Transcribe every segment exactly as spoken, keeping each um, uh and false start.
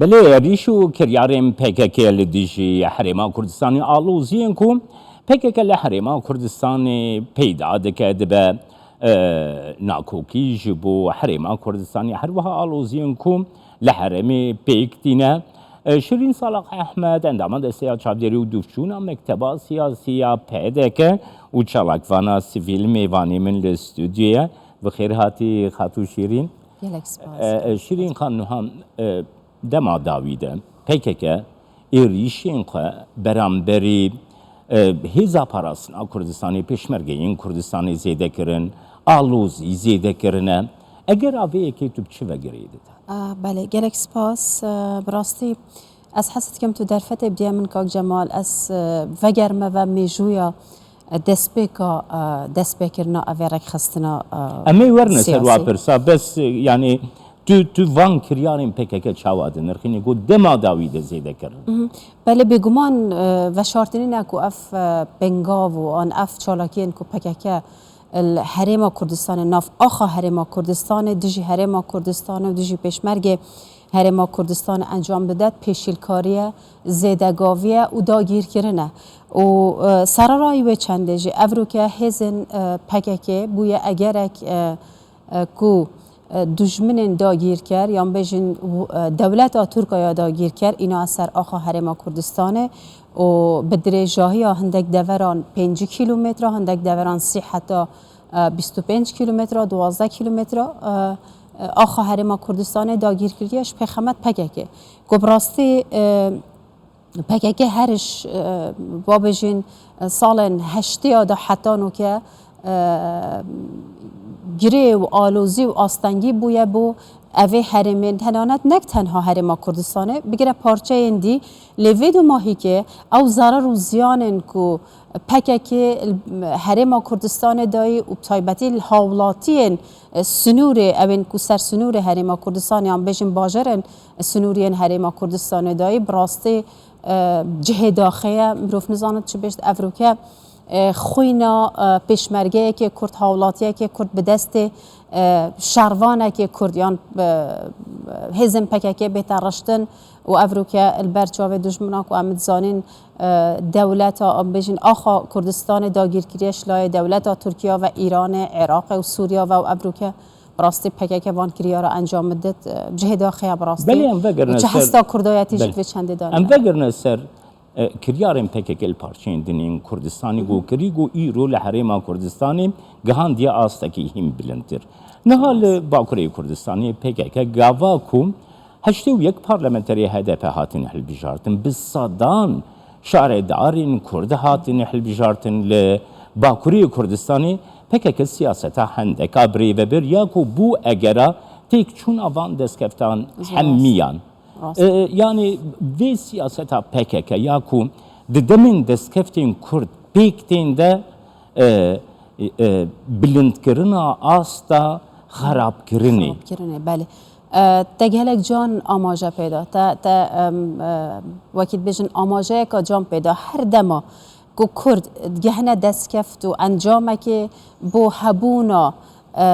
Belê, êrîş û kiryarên P K K li dijî Herêma Kurdistanê, aloziyên ku P K K li Herêma Kurdistanê peyda dike, dibe, e, nakokî ji bo Herêma Kurdistanê, her wiha aloziyên ku li herêmê pêk tîne. E, Şirîn Salak Ehmed, endama Desteya Çavdêrî û Dûvçûna Mekteba Siyasî ya P D K û çalakvana sivîl mêvanê min li stûdyoyê ye. Bi xêr hatî, Xatû Şirîn. Gelek spas. E, e, Şirîn Xan, niha, e, dema dawî de P K K êrîşên xwe beramberî, e, Hêza Parastina Kurdistanê, Pêşmergeyên Kurdistanê zêde kirin, alozî zêde kirine. Eger a vê yekê tu bi çi ve girêdî? Ah, belê, gelek spas. E, bi rastî ez hez dikim tu derfetê bidîye min, kak Cemal, ez, e, vegerime ve mêjûya, e, destpêka, e, destpêkirina evê rêkxistina, e, Em ê werine ser wa siyasî. Pirsa, bes, e, yanî tu, tu van kiryarên P K K çawa dinirxînî ku dema dawî de zêde kirin? Mhm. Belê, bêguman, e, veşartinî ne ku ev, e, pengav û an ev çalakiyên ku P K K li Herêma Kurdistanê, nav axa Herêma Kurdistanê, dijî Herêma Kurdistanê û dijî pêşmergê Herêma Kurdistanê encam dide, pêşîlkariye, zêdegavî ye û dagîrkirin e. Û, e, sererayî wê çendê jî evroke hêzên, e, P K K bûye egerek, e, e, ku, e, dijminên dagîrker, yan bêjin, e, dewleta Tirka ya dagîrker îna ser axa Herêma Kurdistanê û bi dirêjahiya hindek deveran pêncî kîlometre, hindek deveran sî heta, e, bîst û pênc kîlometre, duwazdeh kîlometre, e, e, axa Herêma Kurdistanê dagîr kiriye ji pêxemet P K K. Ku bi rastî, e, P K K her ji, e, ba bêjin, e, salên heştê ya de heta noke, e, girê û alozî û astengî bûye bo evê herêmên, tenanet nek tenha Herêma Kurdistanê, bigire parçeyên dî, lê vê dumahîkê ew zerar û ziyanên ku P K K li Herêma Kurdistanê dayî û bi taybetî li hawlatiyên, e, sinûrê, ewên ku ser sinûrê Herêma Kurdistanê yan bêjin bajarên sinûriyên Herêma Kurdistanê dayî, bi rastî, e, cihê daxê ye. Mirov nizanit çi bêjt, evroke, e, xwîna, e, pêşmergeyekê Kurd, hawlatiyekê Kurd bi destê, e, şervanekê Kurd yan, e, hêzên P K K bête reştin û evroke li ber çavê dijmina ku em dizanîn, e, dewleta, em bêjin, axa Kurdistanê dagîrkiriye ji layê dewleta Tirkiye ve, Îranê, Iraqê û Sûriye ve û evroke bi rastî P K K van kiryara encam bidit, e, cihê daxê ye bi rastî. Belê, em vegirine Û çi ser hesta kurdayetî jî Belê. Vê çendê de Em hene. Vegirine ser, e, kiryarên P K K li parçeyên din ên Kurdistanê ku kirî ku îro li Herêma Kurdistanê gihandiye astekî hîn bilindtir. Niha li Bakurê Kurdistanê P K K gava ku heştê û yek parlamenterê H D P hatin hilbijartin, bi sedan şaredarên Kurd hatin hilbijartin li Bakurê Kurdistanê, P K K siyaseta hendeka birêvebir ya ku bû egera têkçûna van destkeftan Zor. Hemiyan. Rast. E, yanî vê siyaseta P K K ya ku di demên destkeftên Kurd pêk tên de, e, e, bilindkirina asta xerabkirinê. Xerabkirinê, belê. E, te gelek can amaje pêda. Te, te, em, e, wekî dibêjin amajeyeka can pêda. Her dema ku Kurd digehine destkeft û encamekê bo hebûna, e,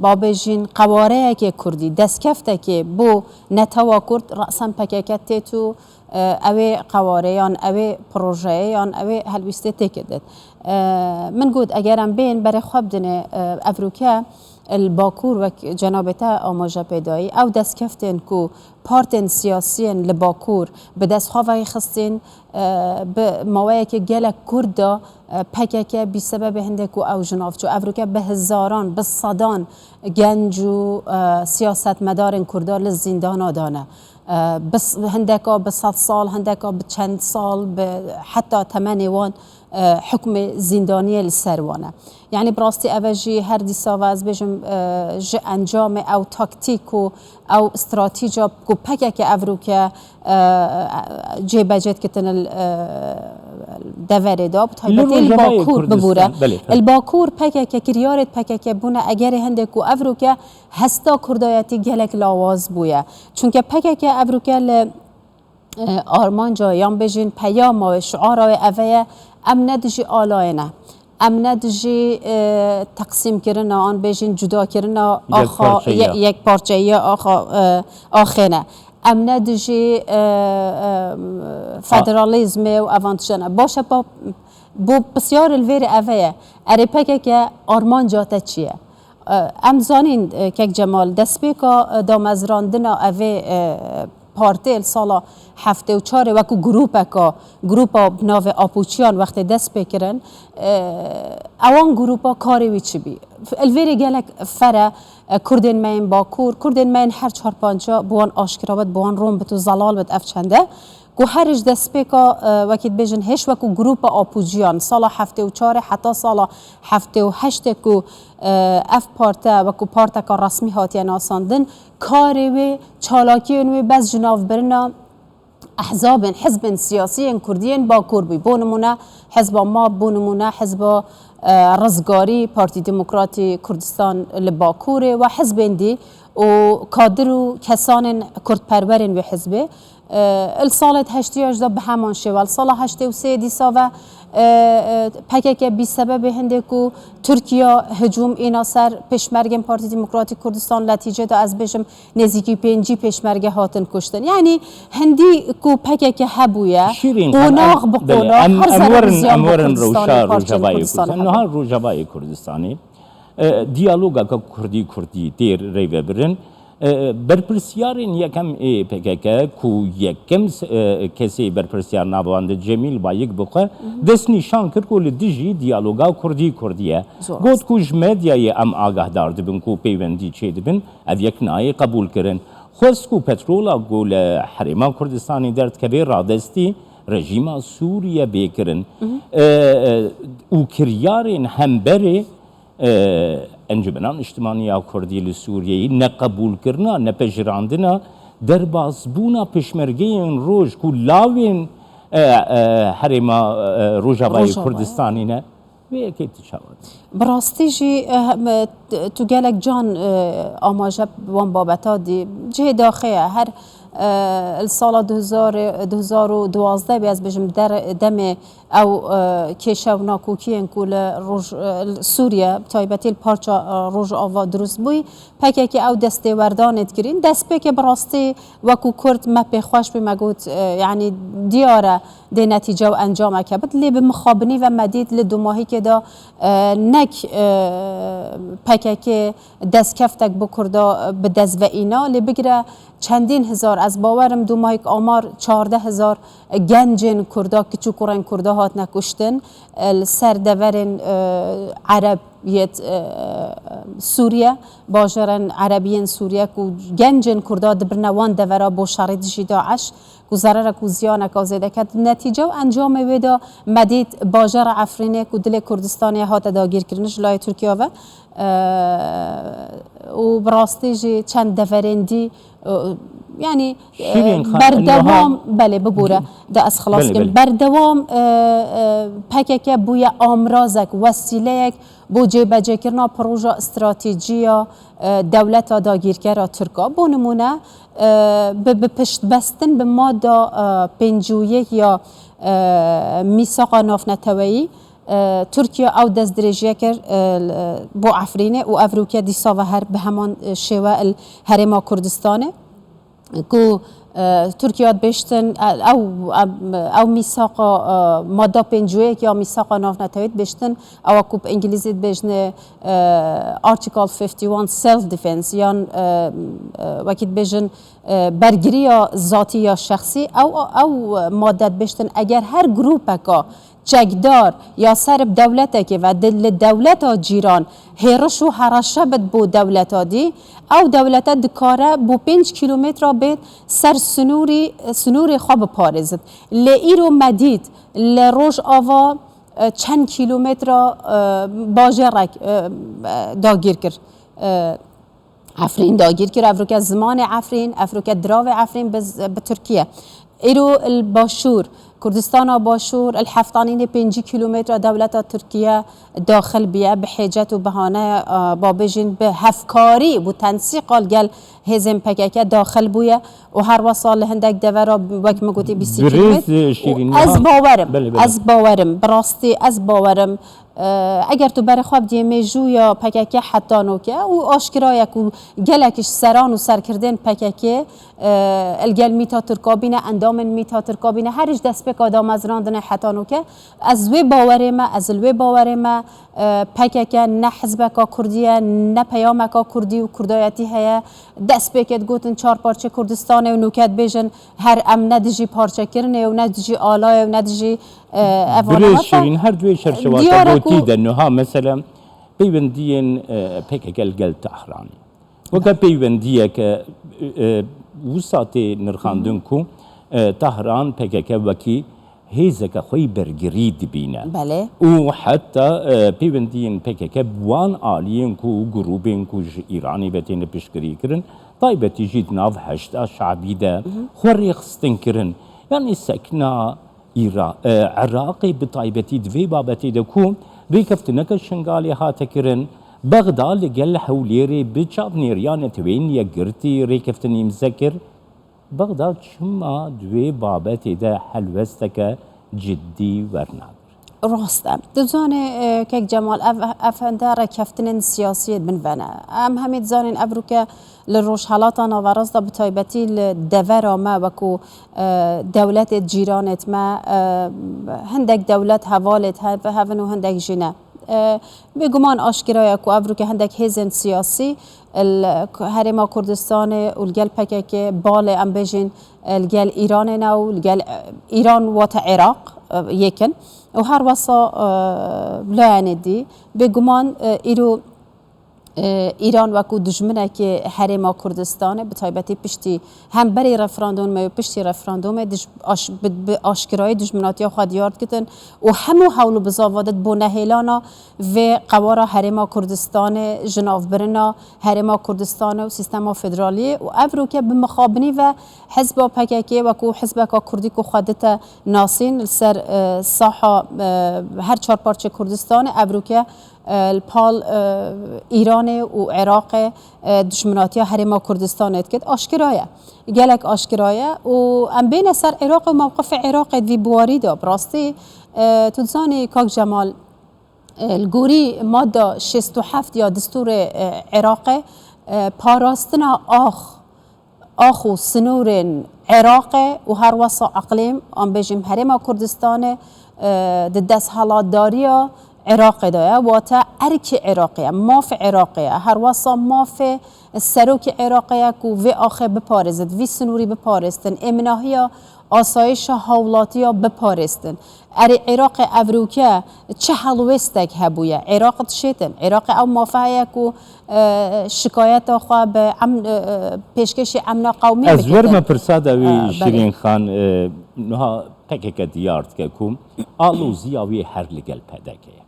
babêjin qewareyekê Kurdî, destkeftekê bo netewa Kurd, resen P K K têt û, e, ew ê qewareyan, ew ê projeyeyan, ew ê helwîstê têkê dit. E, min got, eger em bên berê xwe bidinê, e, evroke, Li Bakur, wek cenabê te amaje pê dayî, ew destkeftên ku partên siyasiyên li Bakur bi dest xwe ve xistîn, e, bi maweyekê gelek kurt de, e, P K K bî sebebê hindê ku ew ji nav çû. Evroke bi hezaran, bi sedan genc û, e, siyasetmedarên kurda li zîndana de ne. E, bi s-, hindeka bi sed sal, hindeka bi çend sal, bi heta temenê wan, e, hukmê zîndaniyê li ser wan e. Yanî bi rastî ev e jî her dîsa ve ez bêjim, e, ji encamê ew taktîk û ew stratîca ku P K K evroke, e, cêbecê dikitin li, e, deverê de, bi taybetî li Bakur bibûre. Belê, li Bakur P K K, kiryarê P K K bûne egerê hindê ku evroke hesta kurdayetî gelek lawaz bûye. Çunke P K K evroke li e, armanca yan bêjin peyama wê, şiara wê eve ye, em ne dijî alayê ne. Em ne dijî, e, teqsîmkirina, an bêjin cudakirina axa, Yekparçeyiya. ye-, yekparçeyiya axa, e, axê ne. Em ne dijî, e, e, federalîzmê û evan tiştana. Baş e, pa-, bo pisyar li vêrê eve ye. Erê P K K armanca te çi ye? E, em zanîn, e, kek Cemal, destpêka, e, damezrandina evê, e, partê li sala heftê û çarê wekû grûpeka, grûpa bi navê Apoçiyan wextê dest pê kirin, e, ewan grûpa karê wî çi bî? Li vêrê gelek fere, e, Kurdên me yên Bakur, Kurdên me yên her çar panca bi wan aşkira bit, bi wan ron bit û zelal bit ev çende. Ku her ji destpêka, e, wekî dibêjin hêş wekû grûpa Apoçiyan, sala heftê û çarê heta sala heftê û heştê ku, e, ev parte wekû parteka resmî hatiye nasandin, karê wê, çalakiyên wê bes ji navbirina ehzabên, hizbên siyasî yên Kurdî yên Bakur bû. Bo nimûne Hizba MAP, bo nimûne Hizba, e, Rizgarî, Partî Demokratî Kurdistan li Bakurê we hizbên dî û kadir û kesanên kurdperwerên wê hizbê. E, li salê heştê ya jî de bi heman şêwe. Li sala heştê û sê dîsa ve, e, e, P K K bî sebebê hindê ku Tirkiye hicûm îna ser pêşmergên Partî Demokratîk Kurdistan, letîcê de ez bêjim nêzîkî pêncî pêşmerge hatin kuştin. Yanî hindî ku P K K hebûye, Şîrîn Xan, qonax em, bi belê, qonax, em, her em zere werin, bi ziyan em bo werin Kurdistanê, rewşa parçeyên Rojavayê Kurdistanê Kurdistanê. Niha hebûye. Rojavayê Kurdistanê, e, diyalogeke Kurdî-Kurdî têr rêvebirin. E, berpirsiyarên yekem ê P K K ku yekem, e, kesê berpirsiyar nava wan de Cemîl Bayik bi xwe Hı hı. destnîşan kir ku li dijî diyaloga Kurdî-Kurdî ye. Zor Got rast. ku ji medyayê em agahdar dibin ku peywendî çêdibin. Ev yek nayê qebûlkirin. Xwest ku petrola ku li Herêma Kurdistanê derdikeve radestî rejîma Sûriye bê kirin. Mhm. E, e, û kiryarên hemberê, e, Encûmena Niştimanî ya Kurdî li Sûriyeyê neqebûlkirina, nepejirandina derbasbûna pêşmergeyên roj ku lawên, e, e, Herêma, e, Rojavayê Rojava. Kurdistanê ne. Vê yekê tu çawa dî? Bi rastî jî, eh, me, t-, tu gelek can, eh, amaje wan babeta dî. Cihê daxê ye. Her, eh, li sala du hezar, du hezar û duwazdeh bê, ez bêjim der-, demê ew, eh, kêşe û nakokiyên ku li Roj-, eh, li Sûriye, bi taybetî li parça, eh, Rojava dirust bûyî, P K K ew destêwerdanê dikirîn. Destpêkê bi rastî wekû Kurd me pê xweş bû, me got, eh, yanî diyar e dê netîce û encameke bit. Lê bi mixabinî ve me dît li dumahîkê de, e, nek, e, P K K destkeftek bi Kurda bi dest ve îna. Lê bigire çendîn hezar, ez bawerim dumahîk amar çardeh hezar gencên Kurda, kiç û kurên Kurda hatine kuştin, e, li ser deverên, e, Ereb yêt, e, Sûriye, bajarên Erebiyên Sûriye ku gencên Kurda dibirine wan devera bo şerê dijî DAIŞ, ku zererek û ziyaneka zêde ket. Netîce û encamê wê de me dît bajara Efrînê ku dilê Kurdistanê hate dagîrkirin ji layê Tirkiye ve. E, û bi rastî jî çend deverên dî, e, yanî, e, Şîrîn Xan, berdewam, niha belê, bibûre, de ez xilas Belê, kim. belê. Berdewam, e, e, P K K bûye amrazek, wesîleyek bo cêbecêkirina proja stratejî ya, e, dewleta dagîrkera Tirk a. Bo nimûne, e, bi, bi piştbestin bi mada, e, pêncî û yek ya, e, mîsaqa navneteweyî, e, Tirkiye ew destdirêjiye kir, e, li, bo Efrînê û ev rûke dîsa ve her bi heman, e, şêwe li Herêma Kurdistanê. Ku, e, Tirkiye dibêjtin, e, ew, em, ew mîsaqa, e, madda pêncî û yek ya mîsaqa navneteweyî dibêjtin, ewa ku bi îngilîzî dibêjne, e, Article fifty one self defense, yan, e, e, wekî dibêjin, e, bergiriya zatî ya şexsî, ew, ew madde dibêjtin, eger her grûpeka çekdar ya ser bi dewletekê ve di, li dewleta cîran hêriş û hereşe bit bo dewleta dî, ew dewlete dikare bo pênc kîlometre bêt ser sinûrî, sinûrê xwe biparêzit. Lê îro me dît li Rojava, e, çend kîlometre, e, bajarek, e, e, dagîr kir. E, Efrîn dagîr kir, evroke zimanê Efrîn, evroke diravê Efrîn bi, bi Tirkiye. Îro li Başûr, Kurdistana Başûr, li heftanînê pêncî kîlometre dewleta Tirkiye daxil bûye, bi hêcet û behane, e, babêjin bi hevkarî, bi tensîqa li gel hêzên P K K daxil bûye û her wesa li hindek devera, wek min gotî, bîst Birêz, kîlometre. e, Şîrîn, Û ez niha bawerim, Belê, belê. ez bawerim, bi rastî ez bawerim, Eger tu berê xwe bidiyê mêjûya P K K heta noke û aşkira ye ku gelek ji seran û serkirdên P K K, e, li gel mîta Tirka bîne, endamên mîta Tirka bîne, her ji destpêka damezrandinê heta noke, ez wê bawerê me, ez li wê bawerê me, e, P K K ne hizbeka Kurdî ye, ne peyameka Kurdî û Kurdayetî heye. Destpêkê digotin çar parçe Kurdistanê û noke dibêjin her em ne dijî parçekirinê û ne dijî alayê û ne dijî, e, evana Birêz me. Şirîn, her duê çerçewa Diyar e ku gotî de niha, mesela, peywendiyên, e, P K K li gel Tehranê. Weke peywendiyeke, e, wisa tê nirxandin ku, e, Tehran P K K wekî hêzeke xwe yî bergirî dibîne. Belê. Û heta, e, peywendiyên P K K bi wan aliyên ku, grûbên ku ji Îranê ve têne piştgirî kirin, taybetî jî di nav Heşda Şabî de xwe rêxistin kirin. Yanî sekna Îra-, e, Iraqê bi taybetî di vê babetê de ku rêkeftineke Şingalê hate kirin, Bexda li gel Hewlêrê bi çavnêriya Neteweyên Yekgirtî rêkeftinî îmze kir. Bexda çima di wê babetê de helwesteke cidî wernagir? Rast e. Tu zanî, e, kek Cemal, ev, ev hende rêkeftinên siyasî yê bin ve ne. Em hemî dizanin evroke li Rojhelata Naverast de bi taybetî li devera me wekû, e, dewletê cîranêt me, e, hindek dewlet hevalêt hev-, hevin û hindek jî ne. E, bêguman aşkira ye ku evroke hindek hêzên siyasî li Herêma Kurdistanê û li gel P K K balê em bêjin, e, li gel Îranê ne û li gel, e, Îran wate Iraq, e, yek in. Û her wesa, e, layene dî, bêguman, e, îro, e, Îran wekû dijminekê Herêma Kurdistanê, bi taybetî piştî hem berî referandûmê û piştî referandûmê dij-, aş-, bi, bi aşkirayî dijminatiya xwe diyar dikitin û hemû hewl û bizava did bo nehêlana vê qewara Herêma Kurdistanê, jinavbirina Herêma Kurdistanê û sîstema federaliyê û evroke bi mixabinî ve hizba P K K wekû hizbeka Kurdî ku xwe dite nasîn li ser, e, saha, e, her çar parçe Kurdistanê evroke, e, li pal, e, Îranê û Iraqê, e, dijminatiya Herêma Kurdistanê dikit. Aşkira ye. Gelek aşkira ye û em bêne ser Iraqê û mewqifê Iraqê di vî biwarî de. Bi rastî, e, tu dizanî kak Cemal, e, li gorî madda şêst û heft ya distûrê, e, Iraqê, e, parastina ax, ax û sinûrên Iraqê û her wesa eqlîm, an bêjim Herêma Kurdistanê, e, di desthilatdariya Iraqê de ye, wate erkê Iraqê ye, mafê Iraqê ye, her wesa mafê serokê Iraqê ye ku vê axê biparêzit, vî sinûrî biparêstin, êminahiya asayişa hawlatiya biparêstin. Erê, Iraqê evroke çi helwêstek hebûye? Iraq dişêtin. Iraqê ew mafe heye ku, e, şikayeta xwe bi em-, e, e, pêşkêşî emna qewmî Ez bikitin. Werme pirsa de wî, E, belê. Şirîn Xan, e, niha P K K diyar dike ku aloziya wî her li gel P D K ye.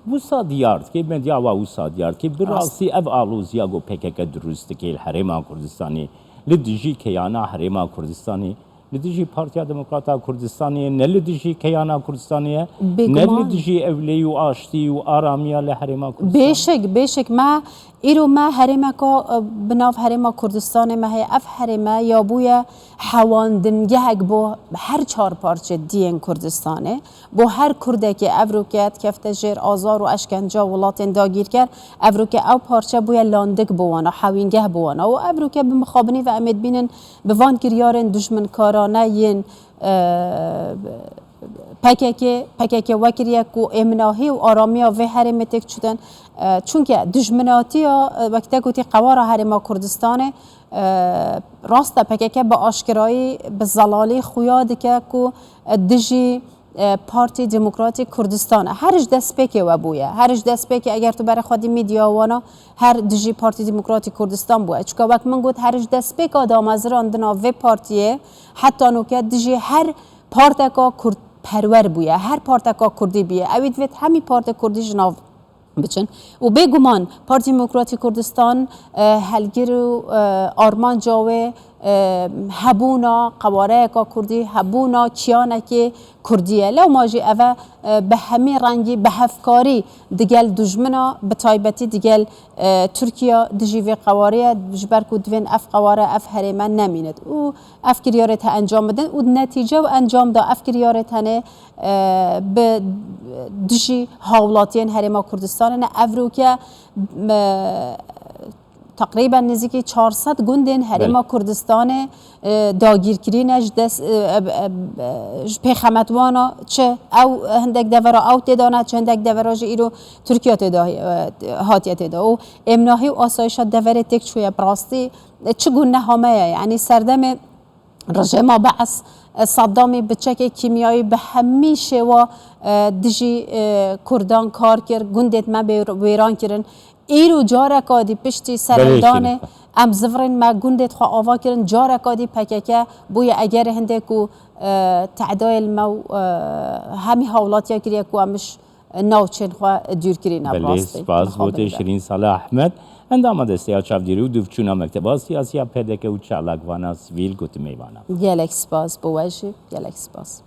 Wisa diyar dike, medya wa wisa diyar dike. Bi Rast. Rastî ev aloziya ku P K K dirust dike li Herêma Kurdistanê, li dijî keyana Herêma Kurdistanê, li dijî Partiya Demokrata Kurdistanê ye, ne li dijî keyana Kurdistanê ye, ne Bêguman. Li dijî ewleyî û aştî û aramiya li Herêma Kurdistanê. Bêşek, bêşek me, îro me herêmeka, e, bi nav Herêma Kurdistanê me heye. Ev herême ya bûye hewandingehek bo her çar parçe diyên Kurdistanê. Bo her Kurdekê evroke dikefte jêr azar û eşkenca welatên dagîrker, evroke ew parçe bûye landik bo wana, hewîngeh bo wana. Û evroke bi mixabinî ve em ê dibînin bi van kiryarên dijminkarane yên, e, P K K, P K K wekiriye ku êminahî û aramiya vê herêmê têk çûtin. E, çunke dijminatiya, e, wek te gotî, qewara Herêma Kurdistanê, e, rast e, P K K bi aşkirayî, bi zelalî xuya dike ku, e, dijî, e, Partî Demokratîk Kurdistan e. Her ji destpêkê we bûye. Her ji destpêkê eger tu berê xwedî medya wana, her dijî Partî Demokratîk Kurdistan bûye. Çunke wek min got, her ji destpêka damezirandina vê partiyê heta noke dijî her parteka kurdperwer bûye, her parteka kurdî bûye. Ewî divêt hemî partê kurdî ji nav biçin. Û bêguman Partî Demokratîk Kurdistan, e, helgir û, e, armanca wê e, hebûna qewareyeka kurdî, hebûna kiyanekê kurdî ye. Lewma jî eve, e, bi hemî rengî, bi hevkarî digel dujmina, bi taybetî digel, e, Tirkiye dijî vê qewarê ye, ji ber ku divên ev qeware, ev herême nemînit. Û ev kiryarê te encam bidin û netîce û encam da ev kiryarê tenê, e, bi dijî hawlatiyên Herêma Kurdistanê ne. Ev roke, e, teqrîben nêzîkî çar sed gundên Herêma Kurdistanê, e, dagîrkirî ne ji dest, e, e, e, e, ji pêxemetwana çi ew hindek devera ew tê de ne, çi hindek devera jî îro Tirkiye tê de, e, hatiye tê de. Û êmnahî û asayişa deverê têk çûye bi rastî, e, çi gun ne hame ye. Yanî serdemê rejêma Bees, e, Saddamî bi çekê kîmyayî bi hemî şêwa, e, dijî, e, Kurdan kar kir, gundêt me bê-, wêran kirin. Îro careka dî piştî serhildanê em zivirên me gundêt xwe ava kirin, careka dî P K K bûye egerê hindê ku, e, tedayê li me û, e, hemî hawlatiya kiriye ku em ji navçên xwe dûr kirîne. Belê, bi rastî. Spas bo tê, Şirîn Salih Ahmed, endama Desteya Çavdêrî û dûvçûna Mekteba Siyasiya P D K û çalakvana sivîl, gotim mêvana. Gelek spas bo we jî, gelek spas.